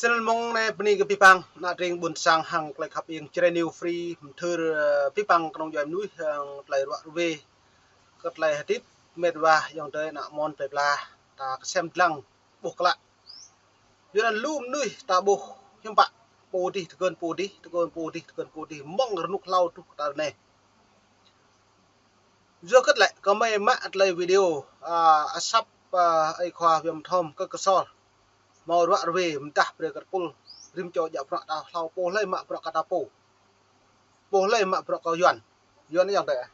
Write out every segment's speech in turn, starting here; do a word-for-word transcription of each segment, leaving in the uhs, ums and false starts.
Channel mơ̆ng anai bơni kơ pih păng, ană tring ƀuôn sang hăng tơlơi khăp iêng Jrai New Free, mơthưr, ơ, pih păng kơnơ̆ng djuai mơnuih, hăng tơlơi ruă rơwe, kơ tơlơi hơdip, met wa, ayŏng adơi, ană mơ̆n plơi pla, ta kơsem lăng, ƀuh klă. Yua anŭn lu mơnuih ta ƀuh hiư̆m pă, pô adih tơgŭn pô adih, tơgŭn pô adih, tơgŭn pô adih, mơ̆ng rơnŭk hlâo truh ta ră anai. Yua hơget lĕ, gơmơi mă tơlơi video, a, asăp, a, ơi khua Wiam Thom kơ Ksor. Hmâo ruă rơwe mơdah brơi kơ tơpul, rĭm čô djă bruă ta hlâo pô hlơi mă bruă kơ ta pô. Pô hlơi mă bruă kơ Yuan. Yuan ayŏng adơi.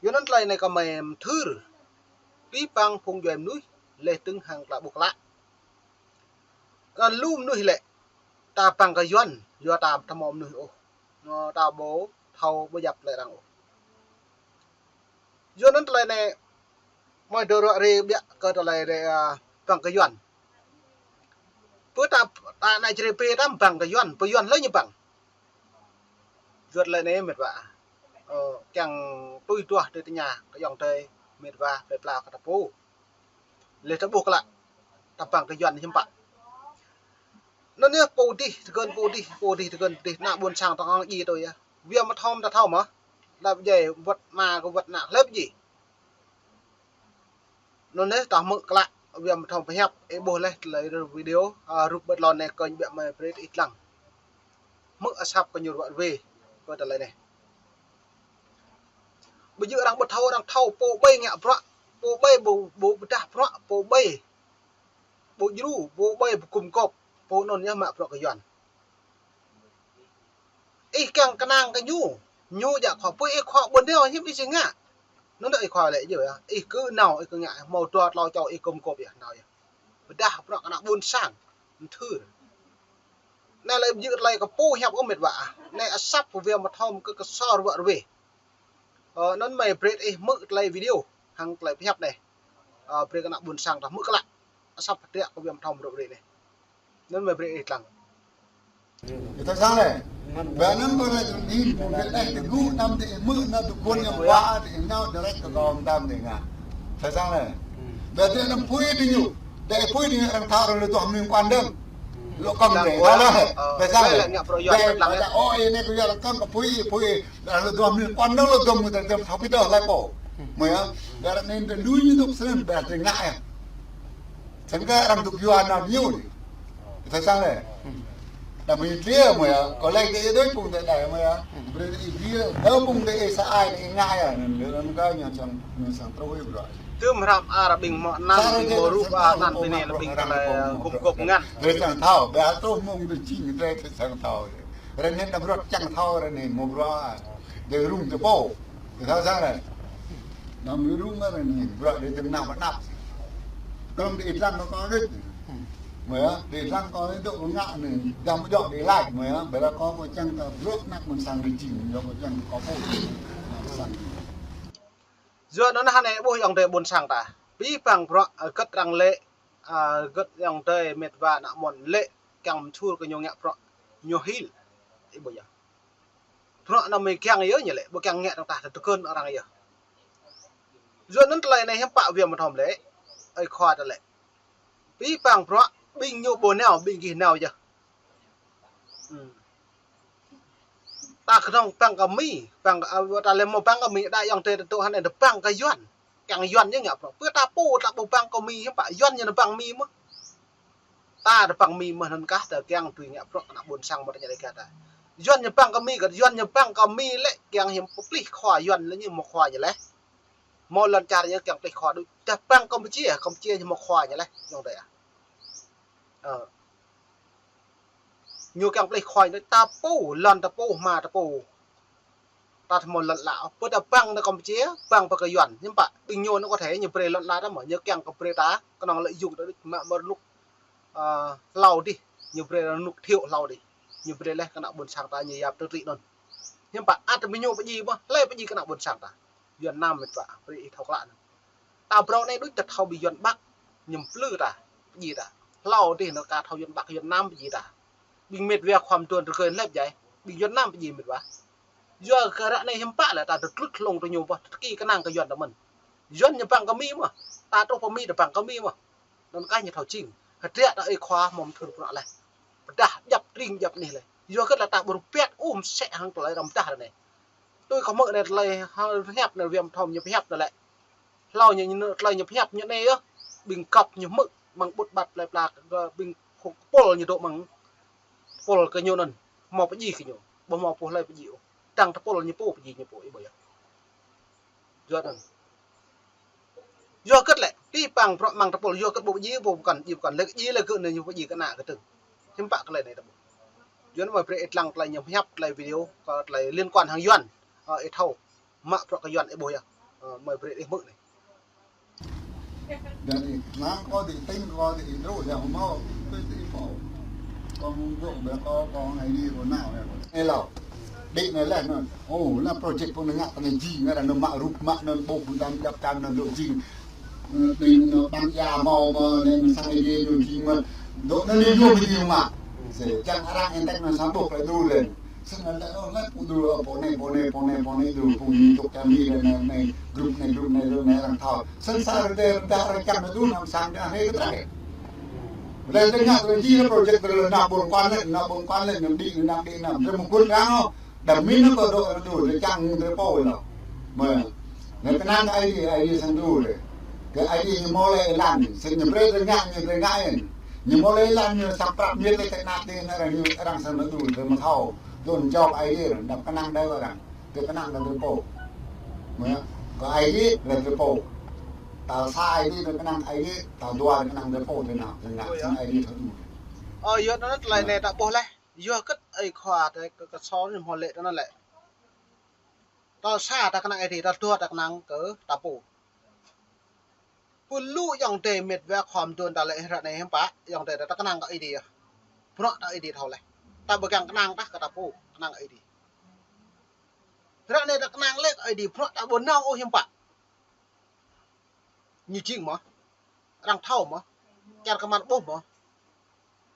Yua anŭn tơlơi anai gơmơi mơthưr. Pih păng phung djuai mơnuih, leh tơ̆ng hăng tơlơi ƀuh klă. Kơ lu mơnuih lĕ, ta păng kơ Yuan, yua ta ƀu thâo hmâo mơnuih ôh. Nô ta ƀu thâo ƀu djăp tơlơi arăng ôh. Yua anŭn tơlơi anai, mơi dŏ ruă rơwe biă kơ tơlơi rĕ, a, păng kơ Yuan. Pơ ta, ta ană Jrai pơ ta păng kơ Yuan, pơ Yuan hlơi ñu păng. Yua tơlơi anai met wa. Ơ, kiăng tui duah tui tơña kơ ayŏng adơi met wa plơi pla kơ ta pô. Leh ta ƀuh klă, ta păng kơ Yuan hiư̆m pă. Anŭn yơh pô adih, tơgŭn pô adih, pô adih, tơgŭn pô adih, ană ƀuôn sang ta hăng ji tui yơh. Wiam Thom ta thâo mơ̆. Đa pơdjai wơ̆t ama kơ wơ̆t ană hlơi pơdjai. Anŭn yơh ta hmư̆ klă, Wiam Thom pơhiăp, ih ƀuh leh tơlơi video, a, rup ƀơi tơlơi anai kơñ biă mơi brơi ih lăng. Hmư̆ asăp kơ ñu ruă rơwe, kơ tơlơi anai. Ƀu djơ̆ arăng ƀu thâo, arăng thâo, pô ƀai ngă bruă, pô ƀai ƀu, ƀu pơdah bruă, pô ƀai ƀu djru, pô ƀai ƀu gum gôp, pô anŭn yơh mă bruă kơ Yuan. Ih kiăng kơnang kơ ñu, ñu djă khua, pô ih khua ƀu nao hiư̆m ih či ngă. Anŭn ih khua lĕ djơ̆ yơh, ih kơ nao, ih kơ ngă, hmâo dua tlâo čô ih gum gôp yơh, nao yơh. Pơdah bruă kơ ană ƀuôn sang, mơthưr. Anai lĕ ƀu djơ̆ tơlơi kơ pô hiăp ôh met wa. Anai asăp kơ Wiam Thom kơ Ksor ruă rơwe. Ơ, anŭn mơi brơi ih hmư̆ tơlơi video, hăng tơlơi pơhiăp anai. Ơ, brơi kơ ană ƀuôn sang ta hmư̆ klă. Asăp hơdră kơ Wiam Thom ruă rơwe anai. Anŭn mơi brơi ih lăng. Ih thâo sang lĕ. Bơ anŭn kơ anai tơlơi anai, kơ anai tơgŭ anăm tơ ih hmư̆ anŭn tơguan yang wa tơ ih nao direct kơ kâo tam tơ ngă. Thâo sang lĕ. Bơ tơ anăm pui tơ ñu. Tơ pui tơ ñu arăng thâo arăng lĕ tuah mơnuih quan dơ̆ng. Lŏ kơ̆ng tơ, thâo lĕ. Thâo sang lĕ. Bơ tơ, ơ, ih anai kơ yua arăng kơ̆ng kơ pui, pui. Dah lơ dua mil păn nang lơ dua mil tang tem thâo pơdah lai pô. Mơi ah. Dah lơ anai tơ lui ñu dŏ sơnăm dah tơ ngă ah. Sơnăm kơ arăng dŏ yua anŭn ñu. Thâo sang lĕ. Dah mơi tlia mơi ah. Kơ lĕ tơ đôi pung tơ đai mơi ah. Brơi tlia đôi pung tơ sa ai tơ ngă ah. Anŭn lơ anŭn kơ ñu sang, ñu sang trôi bruă. Tơm hrăm ar ƀing mơ̆ anăn ƀing mơ̆ rup anăn ƀing anai lơ ƀing tơlơi gum gôp ngăn. Brơi sang thâo, ƀiă trôi mông tơ čing tơ sang thâo. Ră anai ta bruă čang thâo ră anai mơ̆ bruă. Dêh rŭng tơ pô. Tơ thâo sang ră. Anăm rŭng ră anai bruă dêh tơm nao pơ anăp. Kơnơ̆ng dêh lăng kơ kâo rĕč. Mơi ah, dêh lăng kơ dŏ ngă anai, dăm dŏ dêh lač mơi ah, ƀiă kâo kơ čang ta bruă anăp mơ̆n sang dêh čing, yua kơ čang kơ pô. Sang. Yua anŭn hơnai ƀuh ayŏng adơi ƀuôn sang ta. Pih păng bruă, ơ, hơget arăng lĕ, ơ, hơget ayŏng adơi met wa ană mơ̆n lĕ, kiăng mơthưr kơ ñu ngă bruă, ñu hil. Ih ƀuh yơh. Bruă anŭn mơi kiăng yơh ñu lĕ, ƀu kiăng ngă arăng tah tơgŭn arăng yơh. Yua anŭn tơlơi anai hiư̆m pă Wiam Thom lĕ, ơi khua ta lĕ. Pih păng bruă, ƀing ñu ƀu nao, ƀing gih nao yơh. Hmm. Ta kơnơ̆ng păng kơ Mi, păng kơ, ơ, ta lĕ mơ̆ păng kơ Mi, đa ayŏng adơi tơ tŭ hơnai tơ păng kơ Yuan. Kiăng Yuan ñu ngă bruă. Pơ ta pô ta ƀu păng kơ Mi hiư̆m pă, Yuan ñu tơ păng Mi mơ̆n. Ta tơ păng Mi mơ̆n anŭn kah ta kiăng tui ngă bruă kơ ană ƀuôn sang mơ̆ ta ñă lĕ kơ ta. Yuan ñu păng kơ Mi kơ, Yuan ñu păng kơ Mi lĕ kiăng hiư̆m pơplih khua Yuan lĕ ñu mơ̆ khua ñu lĕ. Mơ̆ lŏn čar ñu kiăng plih khua đôč. Ta păng Kampuchia, Kampuchia ñu mơ̆ khua ñu lĕ. Ayŏng adơi ah. Ơ. Ñu kiăng plih khua ñu, ta pô, lŏn ta pô, hma ta pô. Ta tơ hmâo lŏn ala, pơ ta păng nao Kampuchia, păng pơ kơ Yuan, hiư̆m pă, ƀing ñu anŭn kơ thê, ñu brơi lŏn ala ta mơ̆, ñu kiăng kơ brơi ta, kơnơ̆ng lĕ yŭng ta đôč, mă mơ̆ rơnŭk, ơ, hlâo adih, ñu brơi rơnŭk thiŏ hlâo adih, ñu brơi leh kơ ană ƀuôn sang ta, ñu yap tơtri anŭn. Hiư̆m pă, ăt mơ̆ ñu pơdjai mơ̆, hlơi pơdjai kơ ană ƀuôn sang ta. Yuan Nam met wa, brơi ih thâo klă anŭn. Ta phrâo anai đôč ta thâo ƀing Yuan Bắc, ñu plư ta, pơdjai ta. Hlâo adih anŭn ka thâo Yuan Bắc, Yuan Nam pơdjai ta. Ƀing met wa khua mơduôn rơgơi lĕ pơdjai, ƀing Yuan Nam pơdjai met wa. Yua kơ ră anai hiư̆m pă lĕ ta tơtlŭt hlŏng tơ ñu ƀơh, tơki kơnang kơ Yuan ta mơ̆n. Yuan ñu păng kơ Mi mơ̆, ta truh pơ Mi ta păng kơ Mi mơ̆. Anŭn kah ñu thâo čing. Hơdră ta ơi khua mơ̆ mơthưr bruă leh. pơdah djăp tring djăp anih lĕ. Yua hơget lĕ ta ƀu rơbat ôh mơsĕ hăng tơlơi arăng pơdah anai. Tui kâo hmư̆ anai tơlơi ha pơhiăp anai Wiam Thom ñu pơhiăp anai lĕ. Hlâo ñu, ñu, tơlơi ñu pơhiăp ñu anai yơh. Ƀing găp ñu hmư̆ amăng ƀut ƀat plơi pla kơ ƀing pô tơpul ñu dŏ amăng tơpul kơ ñu anŭn. Hmâo pơdjai kơ ñu. Ƀu hmâo pô hlơi pơdjai ôh. Dang tơpul ñu pô pơdjai ñu pô ih ƀuh yơh. Yua anŭn. Yua hơget lĕ, abih bang bruă amăng tơpul, yua hơget ƀu djai, ƀu pơkŏn, djai pơkŏn, lĕ djai lĕ gơ̆ anai ñu pơdjai kơ ană kơ tơ̆ng. Hiư̆m pă tơlơi anai ta ƀuh. Yua anŭn mơi brơi ih lăng tơlơi ñu pơhiăp, tơlơi video, kơ tơlơi liên quan hăng Yuan. Ơ, ih thâo, mă bruă kơ Yuan ih ƀuh yơh. Ơ, mơi brơi ih hmư̆ anai. Jadi, lăng kâo dih, tĭng kâo dih, hơdrô̆ yơh hmâo, tui tui kâo. Kâo mơ̆ng gŏ ƀơi kâo, kâo ngai đi kâo nao yơh. Ê lâo. Đĭ anai leh anŭn. Ơ, anŭn project pô anŭn ngă tơ anai jing, ngă anŭn mă rup, mă anŭn ƀôh, pơdam djăp čan anŭn dŏ jing. Ơ, anŭn, anŭn ƀăng ia hmâo mơ̆, anŭn sang Aê Diê ñu jing mơ̆. Dŏ anŭn anai yua mơ̆ jing mă. Sĕ, čang arăng eng tĕk anŭn sang ƀôh klai đu lĕ. Sĕ anŭn lĕ, ơ, lĕ pô đu, ơ, pô anai, pô anai, pô anai, pô anai đu, pô ñu dŏ čang mi lĕ anai, anai, group anai, group anai, group anai arăng thâo. Sĕ sa rơdêh, rơdêh arăng čang anŭn đu, anŭn sang anŭn anai kơ tơlơi. Lĕ tơngă tơlơi jing project tơlơi anŭn ƀôn kuan lĕ, anŭn ƀôn kuan lĕ, anŭn đĭ, anŭn đĭ, anŭn. Tơlơi mơkŭn arăng ôh. Đăm mĭn anŭn kâo dŏ anŭn đu, tơlơi čang tơlơi pô lĕ. Mơ̆. Anŭn kơnang kơ Aê Diê, Aê Diê sang đu lĕ. Kơ Aê Diê ñu hmâo lĕ êlan, sĕ ñu brơi tơlơi ngă, ñu brơi ngă ên. Ñu hmâo lĕ êlan ñu săp prăp miet lĕ tơnap tơnap arăng ñu, arăng sang anŭn đu, tơlơi mơ̆ thâo. Dŏ anŭn jawăp Aê Diê, đăm kơnang đơi arăng. Tơlơi kơnang đơi tơlơi pô. Mơ̆. Kơ Aê Diê lĕ tơlơi pô. Tal sa Aê Diê tơlơi kơnang Aê Diê, tal dua tơlơi kơnang tơlơi pô tơlơi nao, tơlơi ngă, sang Aê Diê thâo đu. Ơ, yua anŭn tơlơi anai ta ƀuh leh. Yua hơget ih khua tơ kơ, kơ sô ñu hmâo lĕ tơ anŭn lĕ. Tal sa ta kơnang Aê Diê, tal dua ta kơnang kơ ta pô. Pơ lu ayŏng adơi mĕt wa khua mơduôn ta lĕ ră anai hiư̆m pă, ayŏng adơi ta kơnang kơ Aê Diê. Bruă ta Aê Diê thâo leh. Ta ƀu kiăng kơnang tah kơ ta pô, kơnang Aê Diê. Ră anai ta kơnang lĕ kơ Aê Diê, bruă ta ƀu nao ôh hiư̆m pă. Ñu jing mơ̆. Arăng thâo mơ̆. Čar kơmăn ƀuh mơ̆.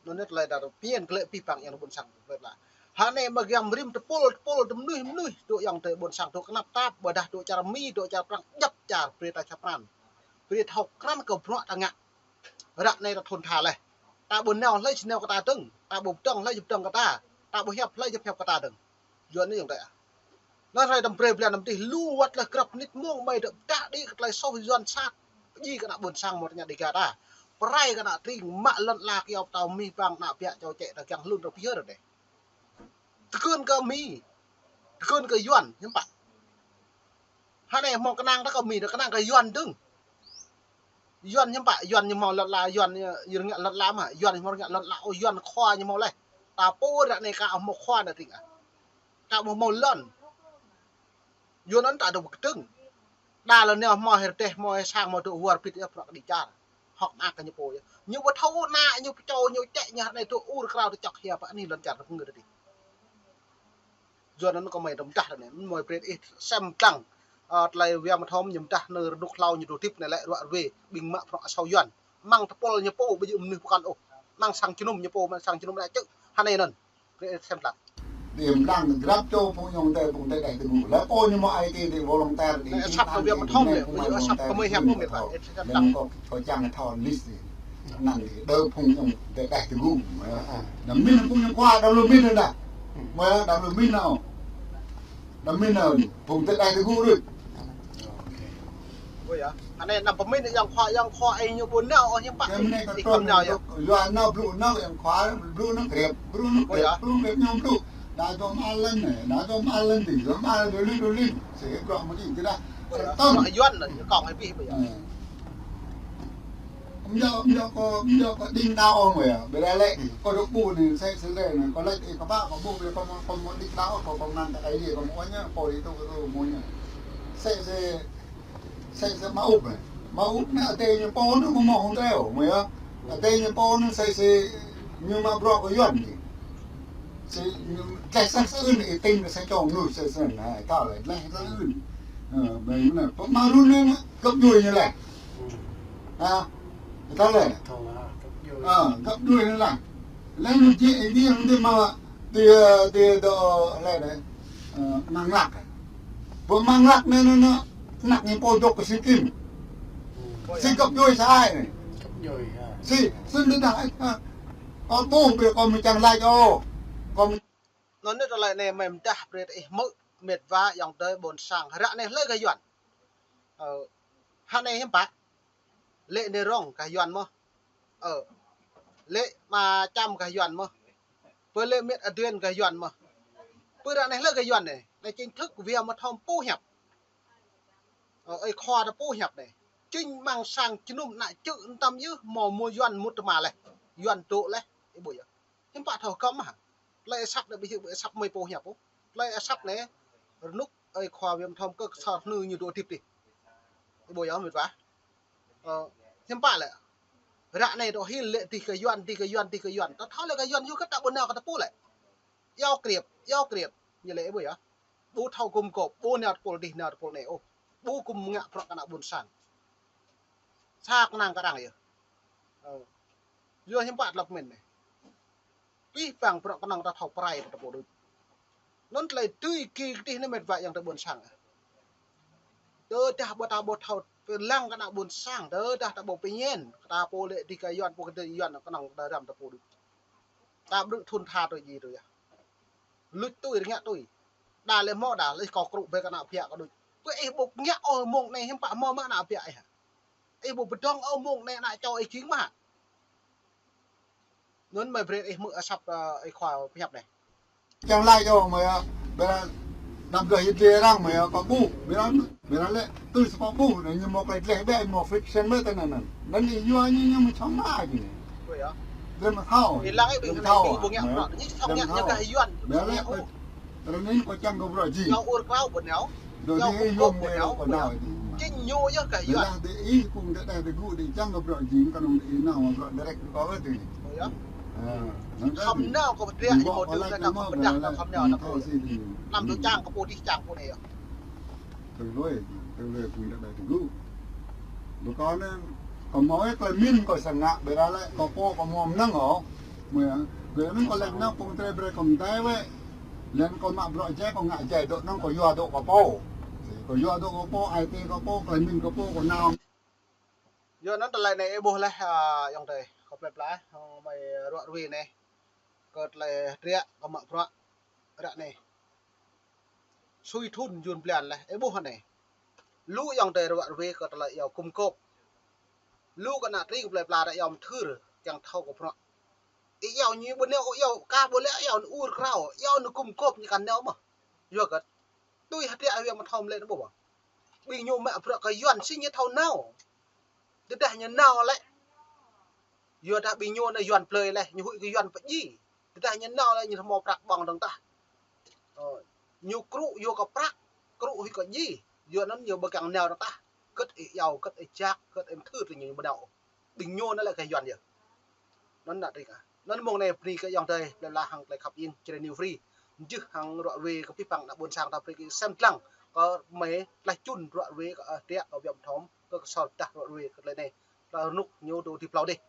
Anŭn anai tơlơi ta pơmĭn glaĭ abih bang ayŏng ƀôn sang plơi pla. Hơnai mơ̆ giăm rĭm tơpul, tơpul, tơ mơnuih, mơnuih, dŏ ayŏng adơi ƀôn sang dŏ kơnăp tap, ƀôdah dŏ čar Mi, dŏ čar Prăng, djăp čar brơi ta čăp pran. Brơi thâo krăn kơ bruă ta ngă. Ră anai ta thun tha leh. Ta ƀu nao hlơi či nao kơ ta dơ̆ng, ta ƀu pơdơ̆ng hlơi či pơdơ̆ng kơ ta, ta ƀu hiăp hlơi či hiăp kơ ta dơ̆ng. Yuan anai ayŏng adơi ah. Anŭn hrơi đăm brơi blan đăm tih lu wơ̆t leh grăp mơnit mông mơi dŏ pơdah đĭ kơ tơlơi soh Yuan sat. Pơdjai kơ ană ƀôn sang mơ̆ tơña Dêga ta. Pơrai kơ ană tring mă lŏn ala kơyâo pơtao mih bang ană biă čô čĕ ta kiăng hlŭn rơ̆ pơyơr đeh. Tơkưn kơ Mi. Tơkưn kơ Yuan, hiư̆m pă. Hơnai hmâo kơnang ta kơ Mi, ta kơnang kơ Yuan dơ̆ng. Yuan hiư̆m pă, Yuan ñu hmâo lŏn ala, Yuan ñu, ñu rơngiă lŏn ala mơ̆, Yuan ñu hmâo rơngiă lŏn ala, ơ, Yuan khua ñu hmâo leh. Ta pô ră anai ka hmâo khua ană tring ah. Ka ƀu hmâo lŏn. Yua anŭn ta dŏ kơdơ̆ng. Đa lŏn anai hmâo hơdeh, hmâo sang, hmâo dŏ wơr bĭt yơh, prăk kơđi čar. Hŏk mơak kơ ñu pô yơh. Ñu ƀu thâo ană, ñu pơčô, ñu čĕ, ñu hơnai dŏ ur krao dŏ čŏk hia pơ anih lŏn čar ta pơngơ̆ tơdih. Yua anŭn kơ mơi đăm dah anai, mơi brơi ih sem lăng. Ơ, tơlơi Wiam Thom ñu dah anŭn rơnŭk hlâo ñu dŏ hơdip anai lĕ ruă ruê, ƀing mă bruă asâo Yuan. Amăng tơpul ñu pô ƀu djơ̆ mơnuih pơkŏn ôh. Amăng sang jơnum ñu pô, amăng sang jơnum ană čư̆. Hơnai anŭn. Brơi ih sem lăng. Đĭ lăng grăp čô phung ayŏng adơi, phung tơlơi đeh tơgŭ. Lĕ pô ñu mơ̆ ai tơ đĭ volunteer đĭ. Lĕ asăp kơ Wiam Thom lĕ, ƀu djơ̆ asăp kơ mơi hiăp ôh mĕt wa. Ih sem lăng. Lĕ kâo, kâo čang thâo list đĭ. Anăn đĭ, đơ phung ayŏng adơi đeh tơgŭ. Đăm mĭn phung ayŏng khua, đăm lu mĭn đah. Mơ̆ đăm lu mĭn nao. Đăm mĭn nao, phung tơlơi đeh tơgŭ đôč. Ơ yơh. Anai anăm pơmĭn ayŏng khua, ayŏng khua ih ñu ƀu nao ôh hiư̆m pă. Kơ mơnai kơ ih kơm nao yơh. Yua nao blŭ nao ayŏng khua, blŭ nao krep, blŭ nao krep, blŭ krep ñu blŭ. Đa dŏ mă lăn anai, đa dŏ mă lăn đĭ, dŏ mă lăn đôč lin đôč lin. Sĕ bruă mơ̆ đĭ tơdah. Ơ yơh. Bruă Yuan anai, kông hai pih ƀơi yơh. Mơ̆ yơh, mơ̆ yơh kâo, mơ̆ yơh kâo đing đao ôh mơ̆ yơh. Ƀiădah lĕ, kâo dŏ ƀu anai, sĕ sĕ lĕ anai, kâo lĕ ih kơƀah, kâo ƀu ƀiădah kâo mơ̆, kâo mơ̆ đing đao ôh, kâo kơnang kơ Aê Diê, kâo mơ̆ ôh ñu, pô ih tŭ kơ tŭ mơ̆ ñu. Sĕ sĕ, sĕ sĕ mă ŭp anai. Mă ŭp anai, adơi ñu pô anŭn kâo mơ̆ hông treo, mơ̆ yơh. Adơi ñu pô anŭn sĕ sĕ, ñu mă bruă kơ Yuan anai. Sĕ ñu, dleh sĕ sĕ anai, ih tĭng kơ sĕ čong anŭn, sĕ sĕ anai, kâo lĕ, dleh sĕ anai. Ơ, ƀơi anai, pơmă run anai, găp djuai ñu lĕ. Ha? Thâo lĕ? Thâo lah, găp djuai. Ơ, găp djuai anai lah. Lĕ ñu jĕ, jĕ, jĕ mă, tui, tui dŏ lĕ đeh. Ơ, mơ̆ng lăk. Pơ mơ̆ng lăk anai, anai, anai, anăk ñu pô dŏ kơ Sikim. Sĭ găp djuai sa ai anai. Găp djuai, ha. Sĭ, sĭ đĭ đah, ha. Kâo ƀuh brơi kâo mơ̆ čang laĭ ôh. Kâo mơ̆- Anŭn anai tơlơi anai mơ̆ mơdah brơi ih hmư̆ met wa ayŏng adơi ƀôn sang. Ră anai hlơi gah Yuan. Ơ, hă anai hiư̆m pă. Lĕ anai rŏng gah Yuan mơ̆. Ơ. Lĕ ama Čăm gah Yuan mơ̆. Pơ lĕ met Aduen gah Yuan mơ̆. Pơ ră anai hlơi gah Yuan anai. Anai chính thức wia mơ̆ thom pô hiăp. Ơ, ơi khua ta pô hiăp anai. Chính mơ̆ng sang jơnum ană čư̆ tăm yơh hmâo mơ̆ Yuan mŭt tơma laih. Yuan dŏ laih. Ih ƀuh yơh. Hiư̆m pă thâo kơ̆m hă. Tơlơi asăp anai ƀu djơ̆ ƀu asăp mơi pô hiăp ôh. Tơlơi asăp anai, rơnŭk ơi khua wia mơ̆ thom kơ ksor hnu ñu dŏ hơdip dih. Ih ƀuh yơh met wa. Ơ, hiư̆m pă lĕ. Ră anai dŏ hil lĕ dih gah Yuan, dih gah Yuan, dih gah Yuan. Ta thâo lĕ gah Yuan yua kơ ta ƀu nao kơ ta pô lĕ. Iâu kriêp, iâu kriêp. Ñu lĕ ih ƀuh yơh. Ƀu thâo gum gôp, ƀu nao tơpul dih, nao tơpul anai ôh. Ƀu gum ngă bruă kơ ană ƀôn sang. Sa kơnang kơ arăng yơh. Ơ. Yua hiư̆m pă tơlơi pơmĭn anai. Pih pang bruă kơnơ̆ng ta thâo pơrai ta pô đôč. Anŭn tơlơi tui ki kơdih anai met wa ayŏng adơi ƀôn sang. Tơdah ƀu ta ƀu thâo pơlăng kơ ană ƀôn sang, tơdah ta ƀu pơñen, ta pô lĕ dih gah Yuan, pô kơdih Yuan kơnơ̆ng ta răm ta pô đôč. Ta ƀrư̆ thun tha tui ji tui yơh. Luč tui, rơngiă tui. Đa lĕ hmâo đa, lĕ kâo krŭ ƀơi kơ ană biă kâo đôč. Pơ ih ƀu ngă ôh mông anai hiư̆m pă hmâo mă ană biă ih hă. Ih ƀu pơdơ̆ng ôh mông anai ană čô ih jing mă hă. Anŭn mơi brơi ih hmư̆ asăp, ơ, ơi khua pơhiăp anai. Čang laĭ yơh mơi, ƀiădah năm dua hit lĕ arăng mơi, kâo ƀuh, ƀiădah, ƀiădah lĕ, tui sơkâo ƀuh, anai ñu mơ̆ klĕ gleh ƀĕ, mơ̆ fiction ƀĕ tơ anŭn. Anŭn ñu, ñu, ñu mơ̆ čang laĭ ñu. Ƀuh yơh. Drei mă thâo. Ih lăng ih ƀing drei anai thâo, ƀing ƀu ngă ƀiădah. Ñu sŏk ngă ñu gah Yuan. Ƀiădah lĕ, Ră anai kâo čang kơ bruă jing. Yua ur krao ƀu nao. Dŏ yua dih ih yôm dih kâo nao dih. Chính ñu yơh gah Yuan. Ƀiădah dih ih kung dih dih gŭ dih čang kơ bruă jing, kơnơ̆ng dih ih nao bruă direct kâo ơi dih. Ơ yơh. Ơ, anŭn khŏm dih. Nao kâo pơdriă ñu mơ̆ dih kâo pơdah nao khŏm nao nao kâo. Năm dŏ čang kơ pô dih čang pô anai yơh. Tơlơi, tơlơi kung dih dih gŭ. Ƀu kâo anai, kâo hmâo ih tơlơi min kâo sơngă, ƀiădah lĕ kâo pô kâo hmâo mơnơ̆ng ôh. Mơi, ƀiădah anŭn kâo lĕ nao kung tơlơi brơi kâo mơtai wĕ. Lĕ kâo mă bruă jai, kâo ngă jai dŏ anŭn kâo yua dŏ kâo pô. Kâo yua dŏ kâo pô, ai tiê kâo pô, tơlơi min kâo pô, kâo nao. Yua anŭn tơlơi anai ih ƀuh laih, ơ, ayŏng adơi. Kâo plơi pla, ơ, mơi ruă ruê anai. Kơ tơlơi hơdră, kơ mă bruă. Ră anai. Sui thun jun blan laih, ih ƀuh anai. Lu ayŏng adơi ruă ruê kơ tơlơi iâu gum gôp. Lu kơ ană tring plơi pla ră iâu mơthưr, kiăng thâo kơ bruă. Ih iâu ñu ƀu nao, iâu ka ƀu lĕ, iâu anŭn ur krao, iâu anŭn gum gôp ñu kăn nao mơ̆n. Yua kơ tui hơdră wia mơ̆ thâo mơ̆ lĕ anŭn ƀuh ƀơ̆ng. Ƀing ñu mă bruă kơ Yuan sĭt ñu thâo nao. Tơdah ñu nao lĕ. Yua dah ƀing ñu anai Yuan plơi laih, ñu huĭ kơ Yuan pơdjai. Tơdah ñu nao lĕ ñu hmâo prăk ƀơ̆ng dơ̆ng tah. Ơ, ñu krŭ yua kơ prăk, krŭ huĭ kơ djai. Yua anŭn ñu ƀu kiăng nao dơ̆ng tah. Kơ̆t ih iâu, kơ̆t ih jak, kơ̆t ih mơthưr tơ ñu ƀu nao. Ƀing ñu anai lĕ gah Yuan yơh. Anŭn ană tring ah. Anŭn mông anai bơni kơ ayŏng adơi, plơi pla hăng tơlơi khăp ing, Jrai New Free. Mơjưh hăng ruă ruê kơ pih pang ană ƀôn sang ta brơi kơ sem lăng. Kơ mơi tlaih čun ruă ruê kơ, ơ, hơdră kơ wia mơ̆ thâo, kơ ksor pơdah ruă ruê kơ tơlơi anai. Tơlơi rơnŭk ñu dŏ dih plâo dih.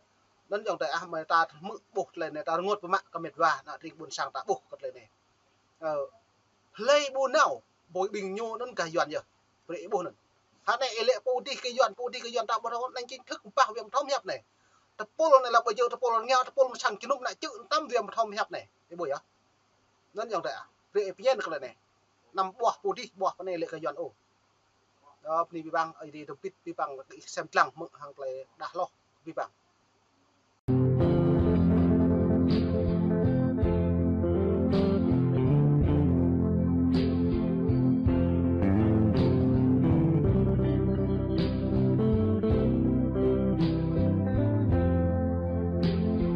Anŭn ayŏng adơi ah, mơi ta hmư̆ ƀuh tơlơi anai, ta rơngot pơmă kơ met wa, ană tring ƀôn sang ta ƀuh kơ tơlơi anai. Ơ, hlơi ƀu nao, ƀơi ƀing ñu anŭn gah Yuan yơh. Brơi ih ƀuh anŭn. Hă anai ih lĕ pô dih kơ Yuan, pô dih kơ Yuan ta ƀu thâo, anŭn chính thức ƀah wia mơ̆ thâo hiăp anai. Tơpul anai lă ƀu djơ̆ tơpul rơngiao, tơpul mơ̆ sang jơnum ană čư̆ tăm wia mơ̆ thâo hiăp anai. Ih ƀuh yơh. Anŭn ayŏng adơi ah. Brơi ih pơñen kơ tơlơi anai. Anăm ƀuah pô dih, ƀuah pô anai lĕ gah Yuan ôh. Ơ, bơni pih pang, Ơi Adai tơpit pih pang, kơ ih sem lăng hmư̆ hăng tơlơi đah hloh pih pang.